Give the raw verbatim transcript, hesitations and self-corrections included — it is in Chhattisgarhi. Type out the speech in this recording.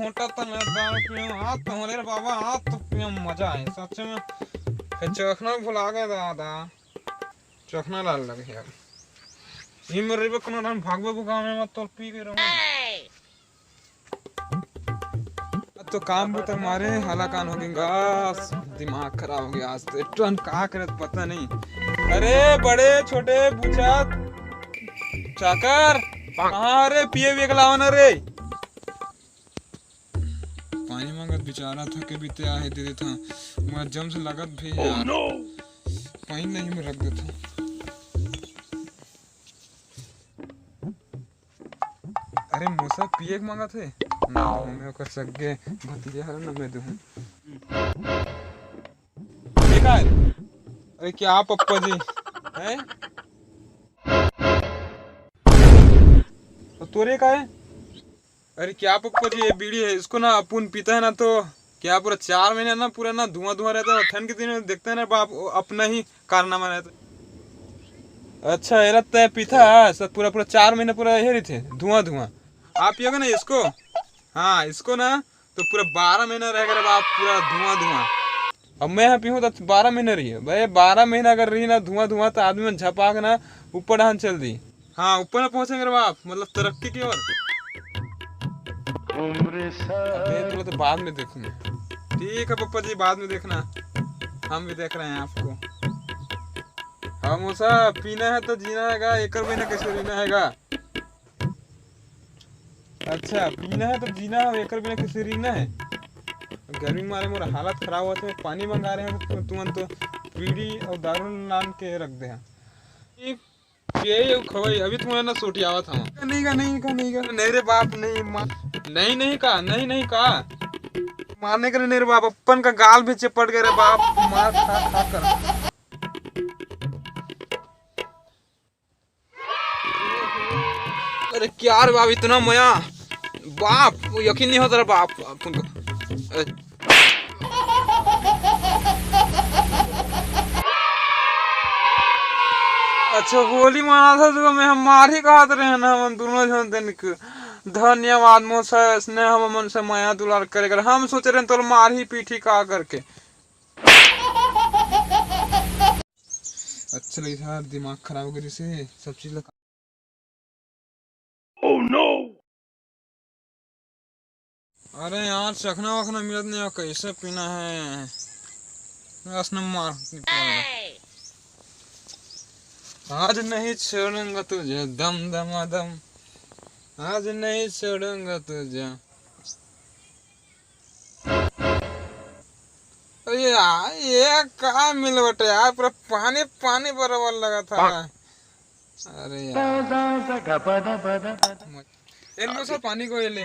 मोटा तो मैं दारू पीऊँ, आज तो होले रे बाबा, आज तो पीऊँ, मजा आए सच में। फिर चखना भुला गए दादा, चखना लाल लगे यार। ये मेरे को कोनो हम भागबे बुका में मत तो पी के रहूँ। अब तो काम भी तक मारे हालाकान हो गए, दिमाग खराब हो गया आज तो। टन का करे पता नहीं। अरे बड़े छोटे बूचा चाकर, हाँ रे, पिए विए के लावा ना रे। पानी मांगत बेचारा थके बीते आहे दे देता। मोला जम से लगत भी है यार। पानी नहीं में रख देता। अरे मोसा पिए के मांगत है ना, मैं ओकर सग्गे भतीजा हर ना मैं दूँ। ये का है? अरे क्या पप्पा जी हैं? तो तोरे का है? अरे क्या पप्पा जी, ये बीड़ी है, इसको ना अपुन पीता है ना तो क्या पूरा चार महीना ना पूरा ना धुआं धुआं रहता है। ठंड के दिन में देखते हैं ना बाप, अपना ही कारनामा रहता है। अच्छा, ये लगता है पीता है सब पूरा पूरा चार महीना पूरा यही रहते धुआं धुआं। आप पियोगे ना इसको, हाँ इसको ना, तो पूरा बारह महीना रहेगा रे बाप, पूरा धुआं धुआं। अब मैं यहाँ पीहूँ तो बारह महीना रही है भाई, बारह महीना अगर रही ना धुआं धुआं तो आदमी मन झपाक ना ऊपर डहान चल दी। हाँ, ऊपर ना पहुँचेंगे रे बाप, मतलब तरक्की की ओर। अबे, तुला तो बाद में देखूंगा। ठीक है पप्पा जी, बाद में देखना, हम भी देख रहे हैं आपको। हाँ मोसा, पीना है तो जीना हैगा, एकर बिना कैसे जीना हैगा? अच्छा, पीना है तो जीना है, एकर बिना कैसे जीना है? गर्मी मारे मोर हालत खराब होते, पानी मंगा रहे हैं तो तुमन तो बीड़ी और दारू नाम के रख दे हैं। ये पिए ये खवाई, अभी तुम्हारा ना सोटी आवत हम। नहीं का, नहीं का, नहीं का, नहीं रे बाप, नहीं मा-, नहीं, नहीं का, नहीं, नहीं का। मारने के नहीं रे बाप, अपन का गाल भी चिपट गया रे बाप, मार खा खा कर। अरे क्या रे बाप, इतना मया बाप, वो यकीन नहीं होता रे बाप। अपन का, अरे। अच्छा, गोली मारा था तो मैं हम मार ही कहत रहे ना, हम दोनों जन दिन के। धन्यवाद मोसा, इसने हम मन से मया दुलार करे कर। हम सोच रहे हैं तो मार ही पीठी का करके। अच्छा लगी था, दिमाग खराब करी से सब चीज लगा। Oh no! अरे यार, चखना वखना मिलत नहीं, कैसे पीना है? बस न मार निकाल। आज नहीं छोड़ूंगा तुझे, दम दमा दम, आज नहीं छोड़ूंगा तुझे। अरे यार, ये का मिलवट है यार, पूरा पानी पानी बराबर लगा था। अरे यार, एन मोसा पानी को ये ले।